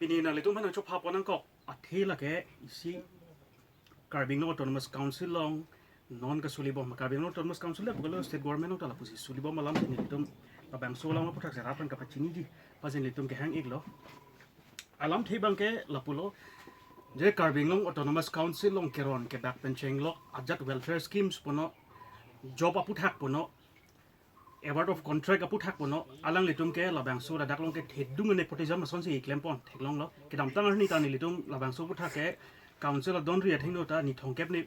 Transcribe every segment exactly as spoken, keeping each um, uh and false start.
Pini nanglitum aphan nangchopha pon nangkok athe lake isi Karbi Anglong Autonomous Council along non kasulibom, Karbi Anglong Autonomous Council le pukalo state government along ta lapusi sulibom alam si nelitum labangso alam aphuthak si rat aphan kapachiniji, pasi nelitum kehang iklo. Alamthe abangke lapulo, je Karbi Anglong Autonomous Council along keron kebak pen chenglok ajat welfare schemes puno, job aphuthak puno, award of contract aphuthak puno, alanglitum ke labangso ladak along ke thedung nepotism asonsi klempon theklonglo. Kedamtang arni ta nelitum labangso aphuthak ke council adonri athengno ta ni thomkep ni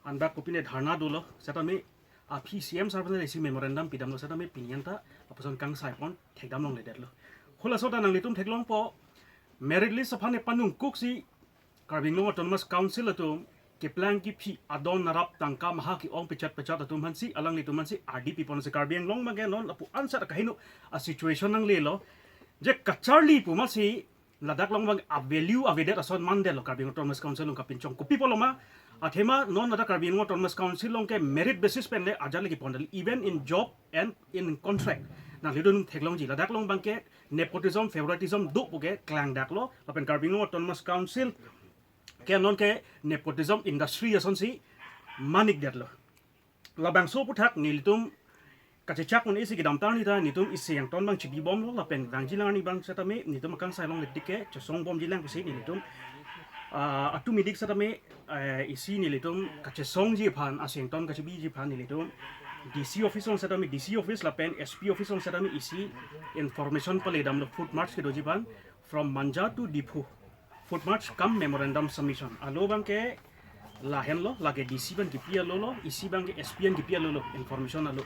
anbak kopine dharna dolo, setame aphi C M sir aphan isi memorandum pidamlo, setame pini an ta lapuson kangsai pon thekdam longledetlo. Halaso ta nanglitum theklongpo, merit list aphan ne panungkuksi Karbi Anglong Autonomous Council atum keplang kephi adon narap tangka maha ke-ong pechat pechat atum aphansi, alanglitum aphansi ardi pipon si Karbi Anglong abangke non lapu ansat akaheno a situation nanglelo. Je kacharli pu masi ladak along abang a value avedet ason mandetlo Karbi Anglong Autonomous Council along kapinchong. Kopi pulo ma, athema non ladak Karbi Anglong Autonomous Council along ke merit basis pen le ajat le kepon del, even in job and in contract. Nanglitum theklongji, ladak along abangke nepotism, favoritism do puke klangdaklo, lapen Karbi Anglong Autonomous Council ke non ke nepotism industry asonsi manikdetlo. Labangso aphuthak nelitum kachechak un-e si kedamtang arni ta nelitum isi angton abang chibibomlo, lapen vangjilang arni abang setame nelitum akangsai longletik ke chesongbomjilang pusi nelitum, ah, atum idik setame, eh, isi nelitum kachesongji aphan, isi angton kachibiji aphan nelitum D C office along setame D C office lapen S P office along setame isi information paledamlo, foot march kedoji aphan from Manja to Diphu, foot march cum memorandum submission. Alo abangke lahenlo, lake D C abang kipi alolo, isi abangke S P abang kipi alolo, information alo.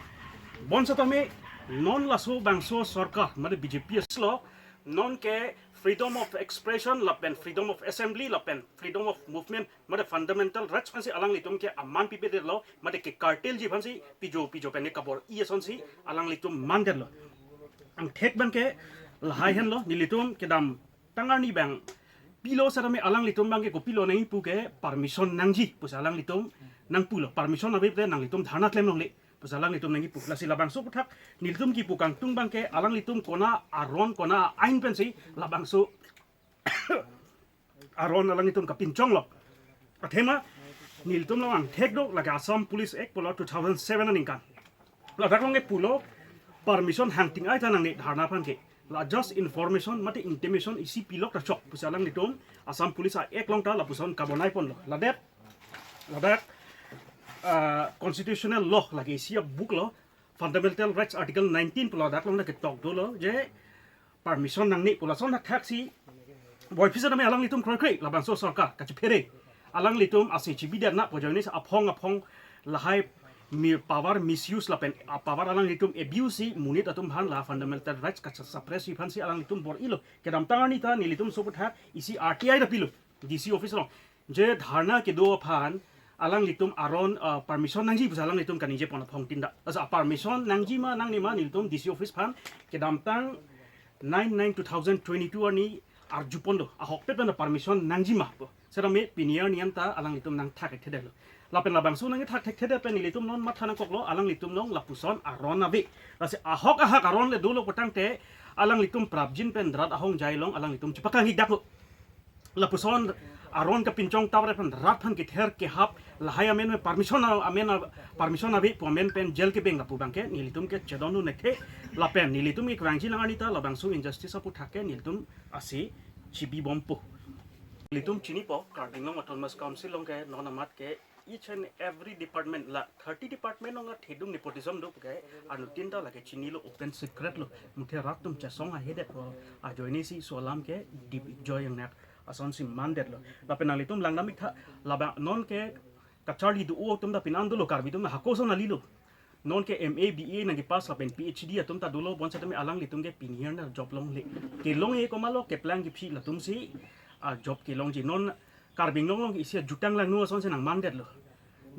Bonsetame non laso bangso sorkar, mane B J P aslo, non ke freedom of expression lapen freedom of assembly lapen freedom of movement, mane fundamental rights aphansi alanglitum ke aman pipedetlo, mane ke cartel ji aphansi pijo pijo pen kabor-i asonsi alanglitum mandetlo. Angthek abangke lahai henlo, nelitum kedamtang arni abang pilo setame alanglitum abangke kopilo nangji puke permission nangji pusi alanglitum nangpulo, permission ave pute nanglitum dharna klem longle pusi alanglitum nangji pu. Lasi labangso aphuthak nelitum kipu kangtung abangke alanglitum kona aron kona ain pensi labangso aron alanglitum kapinchonglo. Athema nelitum along angthek do, lake Assam Police Act pulo two thousand seven aningkan. Ladak along ke pulo permission hangting ai ta nangne dharna aphan ke. La just information mate intimation isi pilok ta chok pusi alanglitum Assam Police Act along ta lapuson kabonai ponlo. Ladak, ladak, ah, constitutional law lake isi a-book lo, Fundamental Rights Article nineteen pulo, ladak along ta ketok dolo je permission nangne pu. Lason thakthak si boiphit setame alanglitum kroikre labangso sorkar kachephere, alanglitum ase chibidet na pu ajoine si aphong aphong lahai mi power misuse lapen a power alanglitum abuse si monit atum aphan la fundamental rights kachesuppress ji aphansi alanglitum bor-ilo. Kedamtang arni ta nelitum laso aphuthak isi R T I ta pilo D C office along, je dharna kedo aphan alanglitum aron, ah, permission nangji pusi alanglitum kaningje pon aphong tin ta. Asa permission nangji ma nangne ma nelitum D C office aphan kedamtang nine nine two thousand twenty-two arni arjupon do, ahokpet pen permission nangji ma pu. Setame pini arni an ta alanglitum nangthakthekthedetlo. Lapen labangso nangthakthekthedet pen nelitum non matha nangkoklo, alanglitum along lapuson aron ave. Lasi ahok ahak aron le dolo putangte alanglitum prapjin pen rat ahongjai along alanglitum chepakangji daklo. Lapuson aron kapinchong tawre aphan rat aphan kether kehap lahai amen pen permission a-, amen a-, permission ave pu amen pen jail kebeng lapu abangke nelitum ke chedon un-e the, lapen nelitum ik vangjilang arni ta labangso injustice aphuthak ke nelitum ase chibibompo. Nelitum chinipo Karbi Anglong Autonomous Council along ke non amat ke each and every department la thirty department along thedung nepotism do puke anuttin ta lake chinilo, open secret lo, muthe rat atum chesong ahedet pu ajoine si laso alam ke dip ik joi yang nak asonsi mandetlo. Lapen nanglitum langdam ik tha, labang non ke kacharli do-o atum ta pini an dolo, Karbi atum hako ason kalilo. Non ke M A, B A nangkepass lapen P H D atum ta dolo, bonsetame alanglitum ke pini an ta job longle. Kelong-e komatlo, keplang kephi latum si, ah, job kelongji. Non Karbi Anglong along isi ajutang langno asonsi nangmandetlo.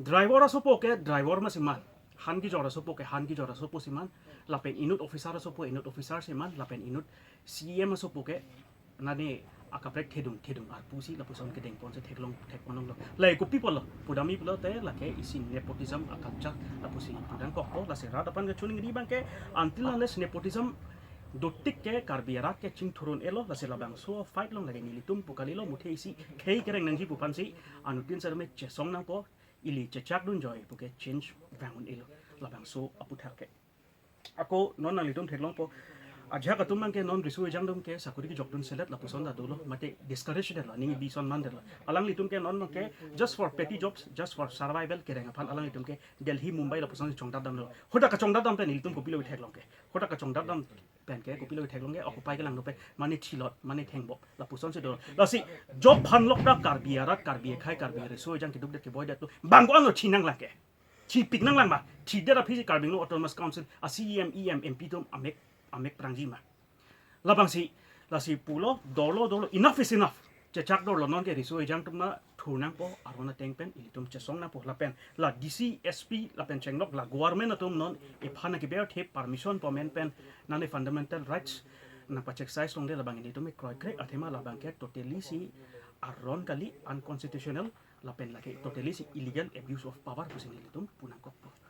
Driver asopo ke driver masi man, han kejor asopo ke han kejor asopo si man, lapen inut officer asopo inut officer si man, lapen inut C E M asopo ke nane akaprek thedung thedung arpu si lapuson kedengpon si theklong thekpon longlo. Lahai kopi pulo, pudamji pulote lake isi nepotism a-culture lapusi pudang kokpo. Lasi rat aphan kachiningri abangke until unless nepotism Dotik ke Karbi arat ke chingthur un-elo, lasi labangso fight along lake nelitum pu kalilo, muthe isi khei kereng nangji pu aphansi anuttin sarme chesong nangpo, ili chechak dunjoi puke change vang un-elo labangso aputhak ke. Ako non nanglitum theklongpo, ajahak atum abang ke non riso ejang atum ke sakori kejok dunselet lapuson ta dolo, mate discourage detlo, aning bison mandetlo. Alanglitum ke non abang ke just for petty jobs, just for survival kereng aphan alanglitum ke Delhi, Mumbai lapuson chongdat damlo. Hadak kachongdat dam pen ilitum kopilo theklong ke? Hadak kachongdat dam pen ke kopilo theklong ke? Occupy kelang dope, mane thilot, mane thengbok lapusonsi do. Lasi job phanlok ta Karbi arat, Karbi akhei, Karbi riso ejang keduk det keboi det tu bang ko-an lo thi nanglang ke? Thipik nanglang ma? Thidet aphi Karbi Anglong Autonomous Council a C E M, E M, M P atum amek, amek prangji ma? Labangsi, lasi pulo, dorlo, dorlo, enough is enough. Chechak dorlo, non ke riso ejang atum ta thur nangpo, aron ateng pen ilitum chesong nangpo lapen la D C, S P lapen chenglok la government atum non ephan keber the permission po men pen nane fundamental rights nangpachek size longde, labang ilitum kroikrek athema labang ke totally si aron kali, unconstitutional lapen lake totally si illegal abuse of power pusi nelitum pu nangkokpo.